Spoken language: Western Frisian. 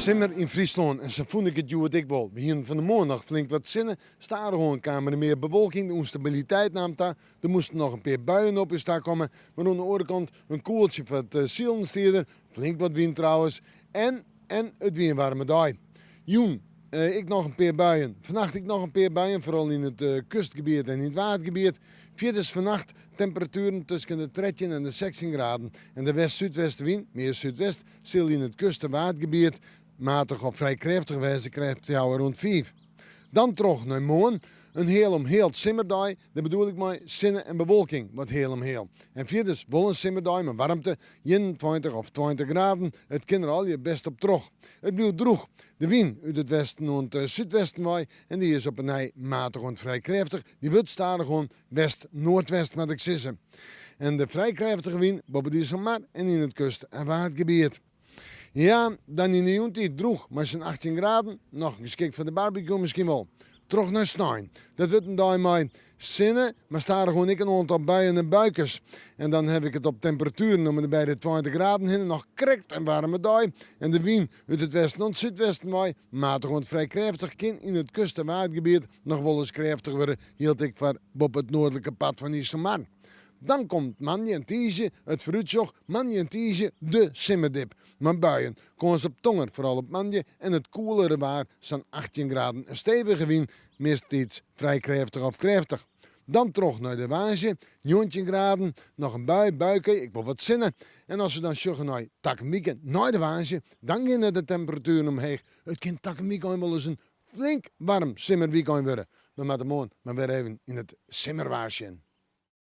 Simmer yn Fryslân en sa fûn ik it hjoed ek wol. We hienen fan 'e moarn noch flink wat sinne. Stadichoan kaam der mear bewolking, de ûnstabiliteit naam ta. Der moasten noch in pear buien op ús ta komme, mar oan de oare kant in koeltsje foar it silen stie der. Flink wat wyn trouwens. En en it wie in waarme dei. Jûn ek noch in pear buien. Fannacht ek noch in pear buien, foaral yn it kustgebiet en yn it Waadgebiet. Fierders fannacht temperatueren tusken de 13 en de 16 graden. En de west-súdwestewyn, mear súdwest, sil yn it kust en Waadgebiet matich of frij krêftich wêze, krêft fjouwer oant fiif. Dan troch nei moarn, in heal om heal simmerdei, dêr bedoel ik mei sinne en bewolking wat heal om heal. En fierders wol in simmerdei mei waarmte, 21 of 20 graden, it kin der allegear best op troch. It bliuwt drûch. De wyn út it westen oant súdwesten wei en dy is op 'e nij matich oant frij krêftich, dy wurdt stadichoan west-noardwest moat ik sizze. En de frij krêftige wyn boppe de Iselmar en yn it kust en Waadgebiet. Ja, dan yn de jûntiid drûch mei sa'n 18 graden, noch geskikt foar de barbecue miskien wol. Troch nei snein. Dat wurdt in dei mei sinne, mar stadichoan ek in oantal buien en buikes. En dan haw ik it op temperatueren om en by de 20 graden hinne, noch krekt in waarme dei. En de wyn út it westen oant súdwesten wei, matich oant frij krêftich, kin yn it kust en Waadgebiet noch wolris krêftich wurde, jildt ek foar boppe it noardlike part fan Iselmar. Dan komt moandei en tiisdei it foarútsjoch, moandei en tiisdei de simmerdip. Mei buien, kâns op tonger, foaral op moandei en it koelere waar, sa'n 18 graden. In stevige wyn, meastentiids frij krêftich of krêftich. Dan troch nei de woansdei, 19 graden, noch in bui, buike, ek wol wat sinne. En as we dan sjogge nei takom wike nei de woansdei, dan geane de temperatueren omheech. It kin takom wykein wolris in flink waarm simmerwykein wurde. We moatte moarn mar wer even yn it simmerwaar sjen.